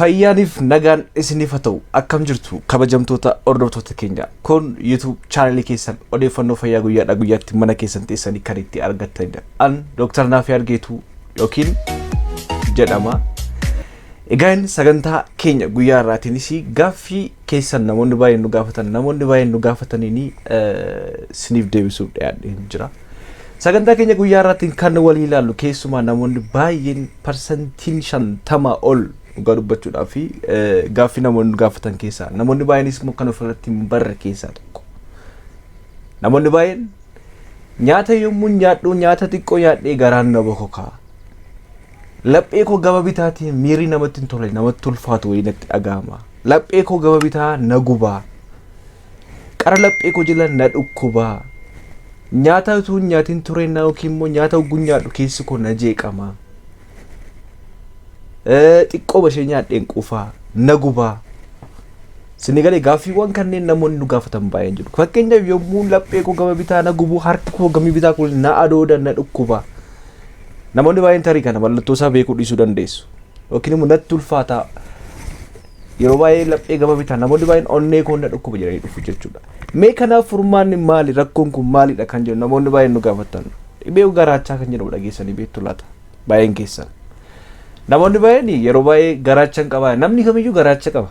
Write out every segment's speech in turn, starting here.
Fayyaaniif nagaan isiniif haa ta'u. Akkam jirtu, kabajamtoota hordoftoota keenya? Kun YouTube chaanalii keessan odeeffannoo fayyaa guyyaadhaa guyyaatti mana keessan teessanii kan itti argattanidha. An Dooktar Naafii Argeetuu yookiin jedhama. Egaan sagantaa keenya guyyaa har'aatiinis gaaffii keessan namoonni baay'een nu gaafatan, namoonni baay'een nu gaafataniin isiniif deebisuuf dhiyaadhee jira. Sagantaa keenya guyyaa har'aatiin kan walii ilaallu, keessumaa namoonni baay'een 50% ol, dhugaa dubbachuudhaa fi gaaffii namoonni nu gaafatan keessaa, namoonni baay'eenis immoo kan ofirratti hin barre keessaa tokko. Namoonni baay'een nyaata yommuu nyaadhu, nyaata xiqqoo nyaadhee garaan na bokokaa. Laphee koo gama bitaatiin miirri namatti hin tolle, namatti ulfaatu wayii natti dhaga'ama. Laphee koo gama bitaa na gubaa. Qara laphee koo jala na dhukkubaa. Nyaata utuu hin nyaatin turennaa yookiin immoo nyaata ogguun nyaadhu keessi koo na jeeqama. Xiqqoo bashee nyaadheen quufaa, na gubaa. Sini galee gaaffiiwwan kanneen namoonni nu gaafatan baay'een jiru. Fakkeenyaaf, yommuu laphee koo gama bitaa na gubu, harki koo gama bitaa kun na adooda, na dhukkuba. Namoonni baay'een tarii kana mallattoo isaa beekuu dhiisuu dandeessu. Yookiin immoo natti ulfaataa. Yeroo baay'ee laphee gama bitaa, namoonni baay'een onnee koo na dhukkuba jedhanii dhufu jechuudha. Mee kanaaf furmaanni maali? Rakkoon kun maalidha kan jedhu namoonni baay'een nu gaafatan. Dhibee garaachaa kan jedhamu dhageessanii beektu laata? Baay'een keessan. Namoonni baay'een yeroo baay'ee garaacha hin qabaa. Namni kamiyyuu garaacha qaba.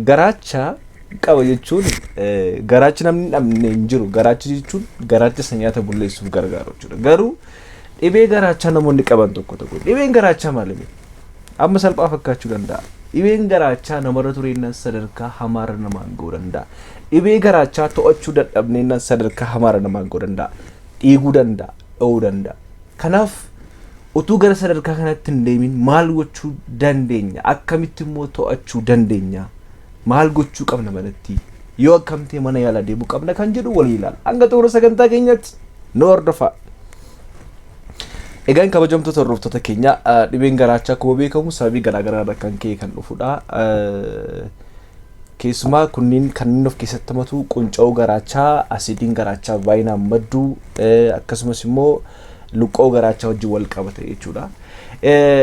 Garaacha qaba jechuun garaachi namni hin dhabne hin jiru. Garaacha jechuun garaacha isa nyaata bulleessuuf gargaaru jechuudha. Garuu dhibee garaachaa namoonni qaban tokko tokko. Dhibeen garaachaa maali? Amma salphaa fakkaachuu danda'a. Dhibeen garaachaa namarra tureennaan sadarkaa hamaarra namaan ga'uu danda'a. Dhibee garaachaa to'achuu dadhabneennaan sadarkaa hamaarra namaan ga'uu danda'a. Dhiiguu danda'a, dho'uu danda'a. Kanaaf utuu gara sadarkaa kanatti hin deemin maal gochuu dandeenya? Akkamitti immoo to'achuu dandeenya? Maal gochuu qabna manatti? Yoo akkam ta'e mana yaalaa deemuu qabna kan jedhu walii ilaala. Hanga xumura sagantaa keenyaatti nu hordofaa. Egaan kabajamtoota hordoftoota keenya, dhibeen garaachaa akkuma beekamu sababii garaagaraa irraa kan ka'e kan dhufudha. Keessumaa kunniin kanneen of keessatti hamatu qunca'uu garaachaa, asiidiin garaachaa baay'inaan madduu, akkasumas immoo luqqoo garaachaa wajjin wal qabata jechuudha.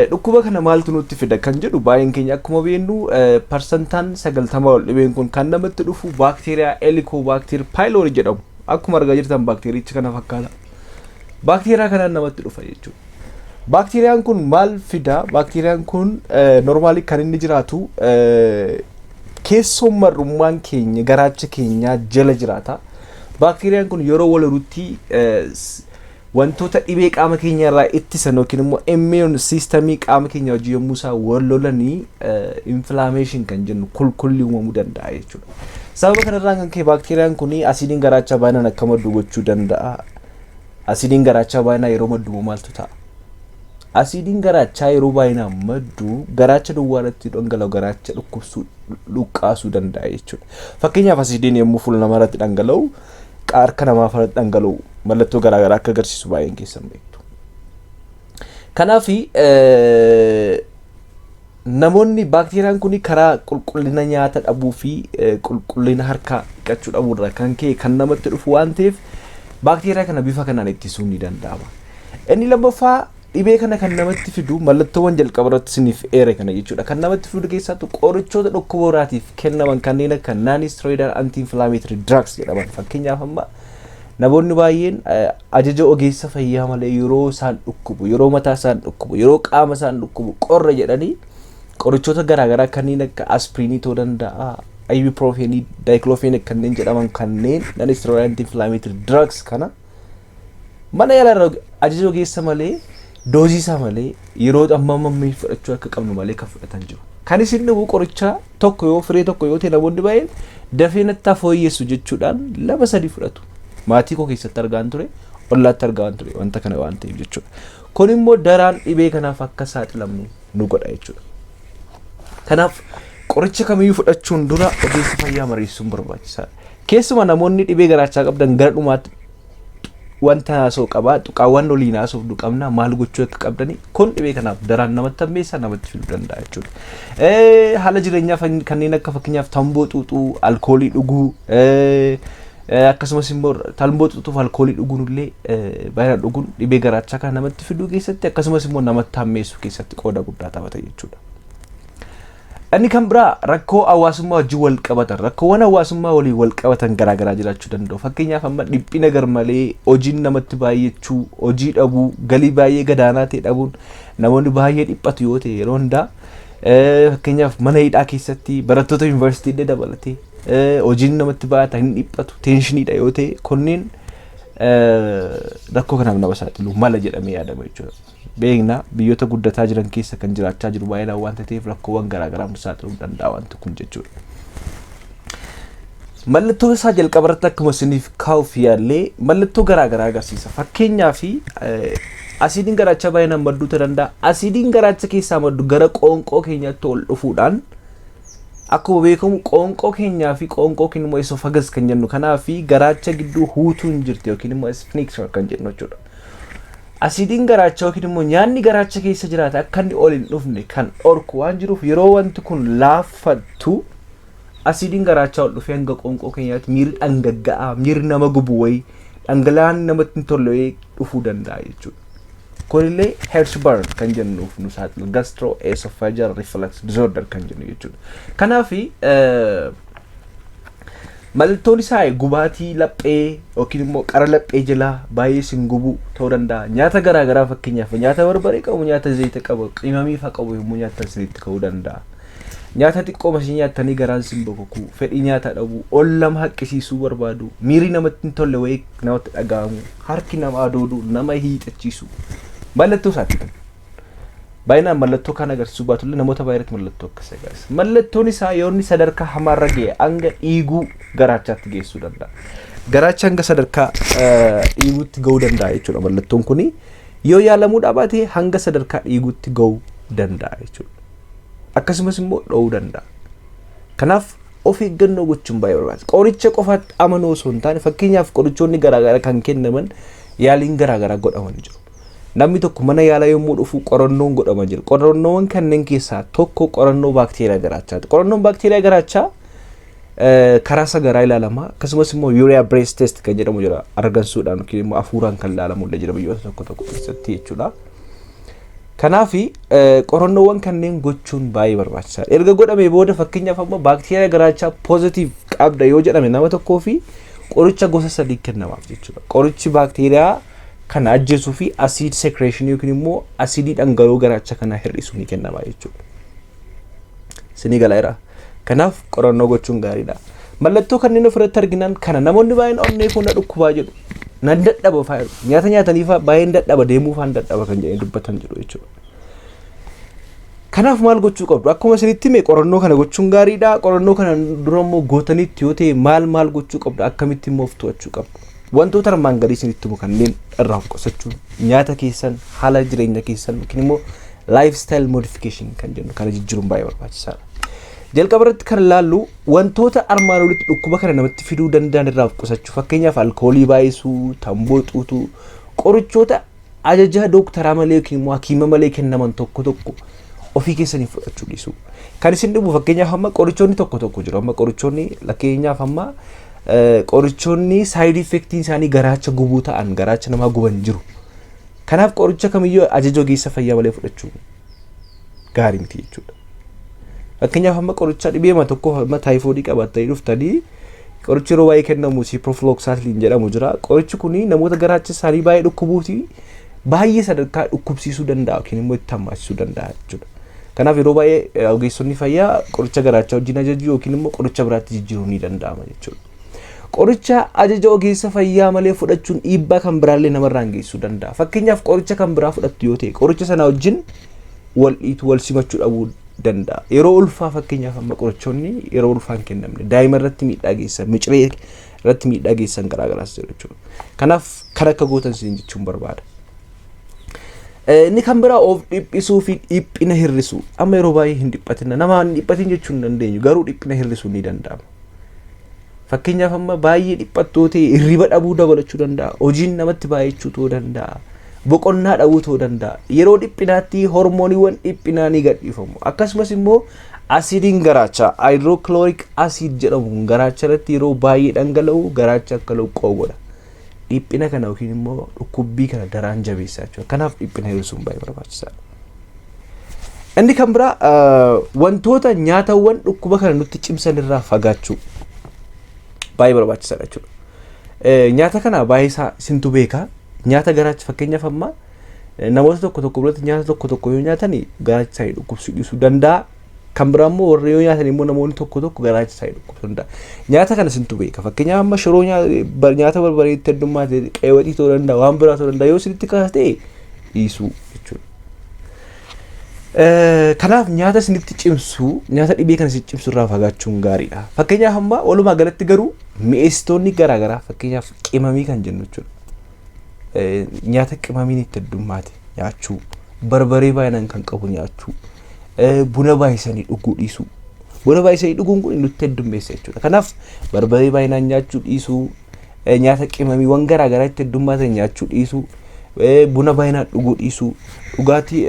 Dhukkuba kana maaltu nutti fida kan jedhu baay'een keenya akkuma beeknu 90% ol dhibeen kun kan namatti dhufu baakteeriyaa Helicobacter pylori jedhamu. Akkuma argaa jirtan baakteerichi kana fakkaata. Baakteeriyaa kanaan namatti dhufa jechuudha. Baakteeriyaan kun maal fida? Baakteeriyaan kun normally kan inni jiraatu keessoo marrummaan keenya, garaacha keenyaa jala jiraata. Baakteeriyaan kun yeroo wal horutti wantoota dhibee qaama keenya irraa ittisan yookiin immoo immune systemii qaama keenya hojii yommuu isaan wal lolanii inflammation kan jennu kulkulli uumamuu danda'a jechuudha. Sababa kanarraan kan ka'e baakteeriyaan kun asiidiin garaachaa baay'inaan akka maddu gochuu danda'a. Asiidiin garaachaa baay'inaan yeroo maddu maaltu ta'a? Asiidiin garaachaa yeroo baay'inaan maddu garaacha duwwaa irratti dhangala'u garaacha dhukkubsuu, dhuqqaasuu danda'a jechuudha. Fakkeenyaaf, asiidiin yommuu fuula namaa irratti dhangala'u, harka namaa irratti dhangala'u mallattoo garaagaraa akka agarsiisu baay'een keessan beektu. Kanaaf namoonni baakteeriyaan kun karaa qulqullina nyaata dhabuu fi qulqullina harkaa dhiqachuu dhabuu irraa kan ka'e kan namatti dhufu waan ta'eef, baakteeriyaa kana bifa kanaan ittisuun ni danda'ama. Inni lammaffaa, dhibee kana kan namatti fidu mallattoowwan jalqaba irratti isiniif eere kana jechuudha. Kan namatti fidu keessattuu qorichoota dhukkuba biraatiif kennaman kanneen akka non-steroidal anti-inflammatory drugs jedhaman. Fakkeenyaaf, amma namoonni baay'een ajaja ogeessa fayyaa malee yeroo isaan dhukkubu, yeroo mataa isaan dhukkubu, yeroo qaama isaan dhukkubu, qorra jedhanii qorichoota garaagaraa kanneen akka aspiriinii ta'uu danda'a, ibuprofenii, diclofenac kanneen jedhaman, kanneen non-steroidal anti-inflammatory drugs kana mana yaalaa ajaja ogeessa malee, doozii isaa malee, yeroo amma ammamii fudhachuu akka qabnu malee kan fudhatan jiru. Kan isin dhibu qoricha tokko yoo firee tokko yoo ta'e, namoonni baay'een dafee natti fooyyessu jechuudhaan lama sadii fudhatu. Maatii koo keessatti argaan ture, ollaatti argaan ture wanta kana waan ta'eef jechuudha. Kun immoo daraan dhibee kanaaf akka saaxilamnu nu godha jechuudha. Kanaaf qoricha kamiyyuu fudhachuun dura ogeessa fayyaa mariisuun barbaachisaadha. Keessumaa namoonni dhibee garaachaa qabdan gara dhumaatti wanta haasoo qabaa tuqaawwan oliin haasofnu qabna, maal gochuu akka qabdani. Kun dhibee kanaaf daraan namatti hammeessa, namatti fiduu danda'a jechuudha. Haala jireenyaa kanneen akka fakkeenyaaf tamboo xuuxuu, alkoolii dhuguu, akkasumas immoo tamboo xuuxuuf alkoolii dhuguun illee baay'inaan dhuguun dhibee garaachaa kan namatti fiduu keessatti, akkasumas immoo namatti hammeessuu keessatti qooda guddaa taphata jechuudha. Inni kan biraa rakkoo hawaasummaa wajjin wal qabatan, rakkoowwan hawaasummaa waliin wal qabatan garaagaraa jiraachuu danda'u. Fakkeenyaaf amma dhiphina garmalee, hojiin namatti baay'achuu, hojii dhabuu, galii baay'ee gadaanaa ta'e dhabuun, namoonni baay'ee dhiphatu yoo ta'e yeroo hundaa, fakkeenyaaf mana hidhaa keessatti barattoota yuunivarsiitii illee dabalatee, hojiin namatti baay'ata, hin dhiphatu, tensioniidha yoo ta'e, kunneen rakkoo kanaaf nama saaxilu mala jedhamee yaadama jechuudha. Beekna, biyyoota guddataa jiran keessa kan jiraachaa jiru baay'inaan waanta ta'eef, rakkoowwan garaagaraaf nu saaxiluu danda'a wanti kun jechuudha. Mallattoo isaa jalqaba irratti akkuma isiniif kaa'uuf yaallee, mallattoo garaagaraa agarsiisa. Fakkeenyaaf asiidiin garaachaa baay'inaan madduu ta'uu danda'a. Asiidiin garaacha keessaa maddu gara qoonqoo keenyaatti ol dhufuudhaan, akkuma beekamu qoonqoo keenyaa fi qoonqoo keenya immoo esophagus kan jennu kanaa fi garaacha gidduu huutuun jirti yookiin immoo sphincter kan jennu jechuudha. Asiidiin garaachaa yookiin immoo nyaanni garaacha keessa jiraate akka inni ol hin dhufne kan dhorku waan jiruuf, yeroo wanti kun laaffattu asiidiin garaachaa ol dhufee hanga qoonqoo keenyaatti miirri dhangagga'aa, miirri nama gubu wayii, dhangala'aan namatti hin tolle wayii dhufuu danda'a jechuudha. Kunillee heartburn kan jennuuf nu saaxilu, gastroesophageal reflux disorder kan jennu jechuudha. Kanaaf mallattoon isaa gubaatii laphee yookiin immoo qara laphee jalaa baay'ee sin gubuu ta'uu danda'a. Nyaata garaagaraa, fakkeenyaaf nyaata barbaree qabu, nyaata zayita qabu, qimamii fa'a qabu yommuu nyaattan isinitti ka'uu danda'a. Nyaata xiqqoo masii nyaattanii garaan sin bokokuu, fedhii nyaata dhabuu, ol nama haqqisiisuu barbaadu, miirri namatti hin tolle wayii namatti dhaga'amu, harki nama adooduu, nama hiixachiisu. Mallattoo isaati kun. Baay'inaan mallattoo kan agarsiisuu baatullee, namoota baay'eetti mallattoo akkasii agarsiisa. Mallattoon isaa yoo inni sadarkaa hamaarra ga'e hanga dhiiguu garaachaatti geessuu danda'a. Garaacha hanga sadarkaa dhiiguutti ga'uu danda'a jechuudha mallattoon kuni. Yoo yaalamuu dhabaate hanga sadarkaa dhiiguutti ga'uu danda'a jechuudha. Akkasumas immoo dho'uu danda'a. Kanaaf of eeggannoo gochuun baay'ee barbaachisa. Qoricha qofaatti amanuu osoo hin taane, fakkeenyaaf qorichoonni garaagaraa kan kennaman, yaaliin garaagaraa godhaman jiru. Namni tokko mana yaalaa yommuu dhufu qorannoon godhama jira. Qorannoowwan kanneen keessaa tokko qorannoo baakteeriyaa garaachaati. Qorannoon baakteeriyaa garaachaa karaa sagaraa ilaalama. Akkasumas immoo urea breath test kan jedhamu jira. Argansuudhaan yookiin immoo hafuuraan kan ilaalamu illee jira biyyoota tokko tokko keessatti jechuudha. Kanaaf qorannoowwan kanneen gochuun baay'ee barbaachisaadha. Erga godhamee booda, fakkeenyaaf amma baakteeriyaa garaachaa positive qabda yoo jedhame nama tokkoo fi, qoricha gosa sadii kennamaaf jechuudha. Qorichi baakteeriyaa kana ajjeesuu fi acid secretion yookiin immoo asiidii dhangala'oo garaacha kana hir'isu ni kennama jechuudha. Sinii galaera. Kanaaf qorannoo gochuun gaariidha. Mallattoo kanneen ofirratti arginan kana, namoonni baay'een onnee koo na dhukkubaa jedhu. Nan dadhaba fa'aa jedhu. Nyaata nyaatanii fa'aa baay'een dadhaba, deemuu fa'aan dadhaba kan jedhanii dubbatan jedhu jechuudha. Kanaaf maal gochuu qabdu? Akkuma isinitti hime, qorannoo kana gochuun gaariidha. Qorannoo kana dura immoo gootanitti yoo ta'e maal maal gochuu qabdu? Akkamitti immoo of to'achuu qabdu? Wantoota armaan gadii isinitti himu kanneen irraa of qusachuun, nyaata keessan, haala jireenya keessan yookiin immoo lifestyle modification kan jennu kana jijjiiruun baay'ee barbaachisaadha. Jalqaba irratti kan ilaallu, wantoota armaan olitti dhukkuba kana namatti fiduu danda'an irraa of qusachuu. Fakkeenyaaf alkoolii baay'isuu, tamboo xuuxuu, qorichoota ajaja dooktaraa malee yookiin immoo hakiima malee kennaman tokko tokko ofii keessanii fudhachuu dhiisuu. Kan isin dhibu, fakkeenyaaf amma qorichoonni tokko tokko jiru. Amma qorichoonni, fakkeenyaaf amma qorichoonni side effectiin isaanii garaacha gubuu ta'an, garaacha namaa guban jiru. Kanaaf qoricha kamiyyuu ajaja ogeessa fayyaa malee fudhachuu gaarii miti jechuudha. Fakkeenyaaf amma qoricha dhibeema tokko, amma taayifoodii qabattanii dhuftanii, qorichi yeroo baay'ee kennamu ciprofloxacin jedhamu jira. Qorichi kuni namoota garaacha isaanii baay'ee dhukkubuuti baay'ee sadarkaa dhukkubsiisuu danda'a yookiin immoo itti hammaachisuu danda'a jechuudha. Kanaaf yeroo baay'ee ogeessonni fayyaa qoricha garaachaa wajjin ajajuu yookiin immoo qoricha biraatti jijjiiruun ni danda'ama jechuudha. Qoricha ajaja ogeessa fayyaa malee fudhachuun dhiibbaa kan biraallee namarraan geessisuu danda'a. Fakkeenyaaf qoricha kan biraa fudhattu yoo ta'e, qoricha sana wajjin wal dhiitu, wal simachuu dhabuu danda'a. Yeroo ulfaa, fakkeenyaaf amma qorichoonni yeroo ulfaa hin kennamne daa'ima irratti miidhaa geessan, miciree irratti miidhaa geessan garaagaraas jiru jechuudha. Kanaaf kan akka gootan isin jechuun barbaada. Inni kan biraa of dhiphisuu fi dhiphina hir'isuu. Amma yeroo baay'ee hin dhiphatin, nama hin dhiphatin jechuu hin dandeenyu, garuu dhiphina hir'isuu ni danda'ama. Fakkeenyaaf amma baay'ee dhiphattoo ta'e hirriba dhabuu dabalachuu danda'a. Hojiin namatti baay'achuu ta'uu danda'a. Boqonnaa dhabuu ta'uu danda'a. Yeroo dhiphinaatti hormooniiwwan dhiphinaa ni gadhiifamu. Akkasumas immoo asiidiin garaachaa hydrochloric acid jedhamu kun garaacha irratti yeroo baay'ee dhangala'u garaacha akka loqqoo godha. Dhiphina kana yookiin immoo dhukkubbii kana daraan jabeessa jechuudha. Kanaaf dhiphina hir'isuun baay'ee barbaachisaadha. Inni kan biraa wantoota nyaatawwan dhukkuba kana nutti cimsan irraa fagaachuu baay'ee barbaachisaadha jechuudha. Nyaata kana baay'ee isaa isintu beeka. Nyaata garaacha, fakkeenyaaf amma namoota tokko tokko biratti nyaata tokko tokko yoo nyaatan garaacha isaanii dhukkubsuu dhiisuu danda'a. Kan biraa immoo warri yoo nyaatan immoo namoonni tokko tokko garaacha isaanii dhukkubsuu danda'a. Nyaata kana isintu beeka. Fakkeenyaaf amma shiroo, nyaata barbareetti heddummaate, qeewaxii ta'uu danda'a, waan biraa ta'uu danda'a, yoo isinitti kaasa ta'e dhiisuu jechuudha. Kanaaf nyaata isinitti cimsu, nyaata dhibee kana isinitti cimsu irraa fagaachuun gaariidha. Fakkeenyaaf amma walumaa galatti garuu mi'eessitoonni garaagaraa, fakkeenyaaf qimamii kan jennu jechuudha. Nyaata qimamiin itti heddummaate nyaachuu, barbaree baay'inaan kan qabu nyaachuu, buna baay'isanii dhuguu dhiisuu. Buna baay'isanii dhuguun kun nutti heddummeessa jechuudha. Kanaaf barbaree baay'inaan nyaachuu dhiisuu, nyaata qimamiiwwan garaagaraa itti heddummaatan nyaachuu dhiisuu, buna baay'inaan dhuguu dhiisuu, dhugaatii,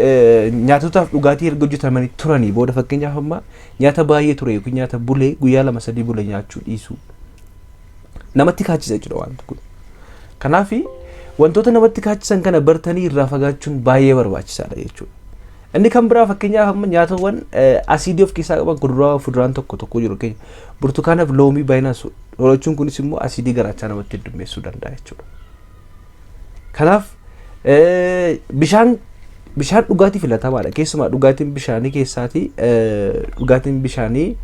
nyaatotaaf dhugaatii erga hojjetamanii turanii booda, fakkeenyaaf amma nyaata baay'ee ture yookiin nyaata bulee guyyaa 2-3 bule nyaachuu dhiisuu. Namatti kaachisa jechuudha wanti kun. Kanaaf wantoota namatti kaachisan kana bartanii irraa fagaachuun baay'ee barbaachisaadha jechuudha. Inni kan biraa fakkeenyaaf amma nyaatawwan asiidii of keessaa qaban, kuduraa fi fuduraan tokko tokko jiru, keenya burtukaanaaf loomii baay'inaan soorachuun kunis immoo asiidii garaachaa namatti heddummeessuu danda'a jechuudha. Kanaaf bishaan dhugaatii filatamaadha. Keessumaa dhugaatiin bishaanii keessaatii dhugaatiin bishaanii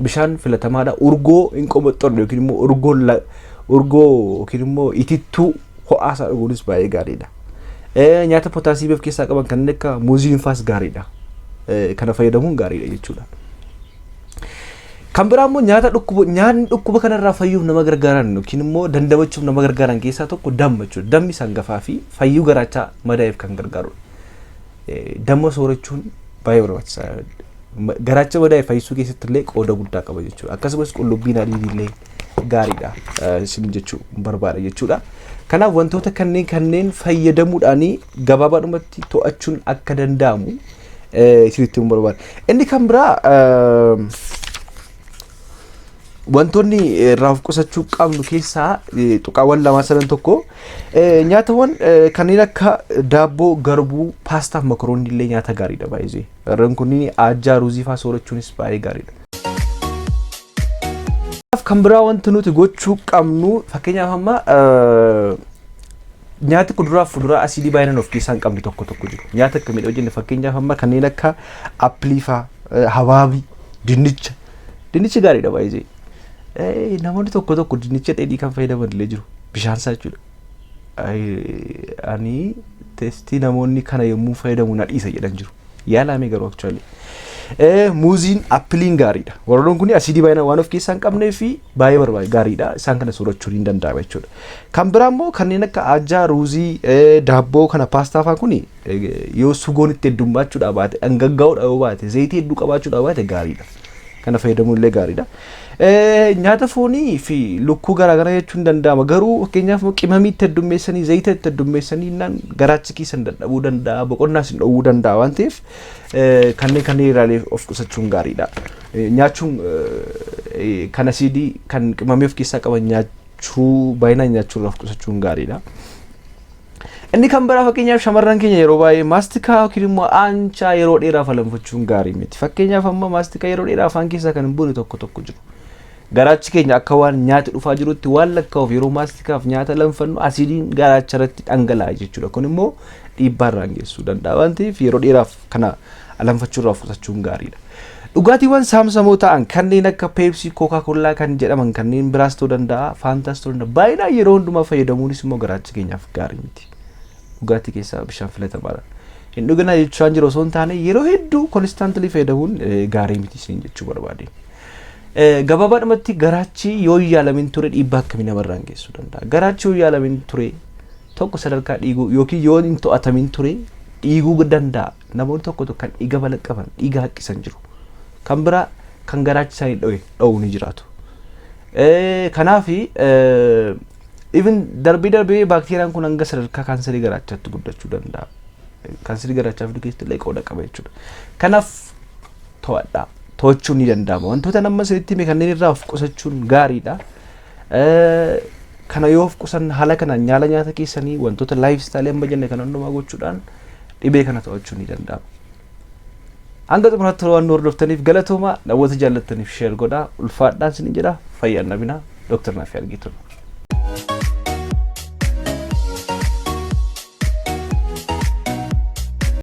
bishaan filatamaadha. Urgoo hin qomoxxorne yookiin immoo urgoo yookiin immoo itittuu ho'aa isaa dhuguunis baay'ee gaariidha. Nyaata pootaasiyeemii of keessaa qaban kanneen akka muuziin faas gaariidha. Kana fayyadamuun gaariidha jechuudha. Kan biraa immoo nyaata dhukkuba nyaanni dhukkuba kanarraa fayyuuf nama gargaaran yookiin immoo dandamachuuf nama gargaaran keessaa tokko damma jechuudha. Dammi sangafaa fi fayyuu garaachaa madaa'eef kan gargaarudha. Damma soorachuun baay'ee barbaachisaadha. Garaacha madaa'e fayyisuu keessatti illee qooda guddaa qaba jechuudha. Akkasumas qullubbiin adiin illee gaariidha isin jechuu barbaada jechuudha. Kanaaf wantoota kanneen fayyadamuudhaan gabaabaadhumatti to'achuun akka danda'amu isinitti himuu barbaada. Inni kan biraa wantoonni irraa of qusachuu qabnu keessaa tuqaawwan lamaa sadan tokko, nyaatawwan kanneen akka daabboo, garbuu, paastaa fi makaroonni illee nyaata gaariidha baay'ee. Warreen kunniin ajjaa, ruuzii fa'aa soorachuunis baay'ee gaariidha. Kan biraa wanti nuti gochuu qabnu, fakkeenyaaf amma nyaati kuduraa fi fuduraa asiidii baay'inaan of keessaa hin qabne tokko tokko jiru. Nyaata akkamidha hojjenne? Fakkeenyaaf amma kanneen akka appilii fa'aa, habaabii, dinnicha. Dinnichi gaariidha baay'ee. Namoonni tokko tokko dinnicha dheedhii kan fayyadaman illee jiru. Bishaan isaa jechuudha. Ani testii namoonni kana yommuu fayyadamu na dhiisa jedhan jiru. Yaalaame garuu actually. Muuziin, appiliin gaariidha. Warroon kun asiidii baay'inaan waan of keessaa hin qabnee fi baay'ee barbaade gaariidha. Isaan kana soorachuun hin danda'ama jechuudha. Kan biraa immoo kanneen akka ajjaa, ruuzii, daabboo kana, paastaa fa'aa kuni yoo sugoon itti heddummachuudhaa baate, dhangaggaa'uudha yoo baate, zayitii hedduu qabaachuudhaa baate gaariidha. Kana fayyadamuun illee gaariidha. Nyaata foonii fi lukkuu garaagaraa jechuun danda'ama. Garuu fakkeenyaaf qimamii itti heddummeessanii, zayita itti heddummeessanii innaan garaachi keessan dadhabuu danda'a, boqonnaas hin dhowwuu danda'a waan ta'eef kanneen irraalee of qusachuun gaariidha. Nyaachuun kan asiidii kan qimamii of keessaa qaban nyaachuu, baay'inaan nyaachuu irraa of qusachuun gaariidha. Inni kan biraa fakkeenyaaf shamarran keenya yeroo baay'ee maastikaa yookiin immoo aanchaa yeroo dheeraaf alanfachuun gaarii miti. Fakkeenyaaf amma maastikaa yeroo dheeraa afaan keessaa kan hin buune tokko tokko jiru. Garaachi keenya akka waan nyaati dhufaa jirutti waan lakkaa'uuf yeroo maastikaaf nyaata alanfannu asiidiin garaacha irratti dhangala'a jechuudha. Kun immoo dhiibbaa irraan geessuu danda'a waan ta'eef yeroo dheeraaf kana alanfachuu irraa of qusachuun gaariidha. Dhugaatiiwwan saamsamoo ta'an kanneen akka Peepsii, Kookaa Kollaa kan jedhaman kanneen biraas ta'uu danda'a, Faantaas ta'uu danda'a. Baay'inaan yeroo hundumaa fayyadamuunis immoo garaacha keenyaaf gaarii miti. Dhugaatii keessaa bishaan filatamaadha. Hin dhuginaa jechaan jiru osoo hin taane, yeroo hedduu constantly fayyadamuun gaarii miti isin jechuu barbaade. Gabaabaadhumatti garaachi yoo hin yaalamin ture dhiibbaa akkamii namarraan geessuu danda'a? Garaachi yoo hin yaalamin ture tokko sadarkaa dhiiguu yookiin yoo hin to'atamin ture dhiiguu danda'a. Namoonni tokko tokko kan dhiiga balaqqaman, dhiiga haqqisan jiru. Kan biraa kan garaachi isaanii dho'e dho'u ni jiraatu. Kanaaf even darbee darbee baakteeriyaan kun hanga sadarkaa kaansarii garaachaatti guddachuu danda'a. Kaansarii garaachaa fiduu keessatti illee qooda qaba jechuudha. Kanaaf to'adhaa. To'achuun ni danda'ama. Wantoota nama isinitti hime kanneen irraa of qusachuun gaariidha. Kana yoo of qusan, haala kanaan nyaala nyaata keessanii, wantoota lifestyle amma jenne kana hundumaa gochuudhaan dhibee kana to'achuun ni danda'ama. Hanga xumuraatti waan nu hordoftaniif galatoomaa. Namoota jaallattaniif share godhaa. Ulfaadhaan isin jedha. Fayyaan nabinaa. Dooktar Naafi Argituu.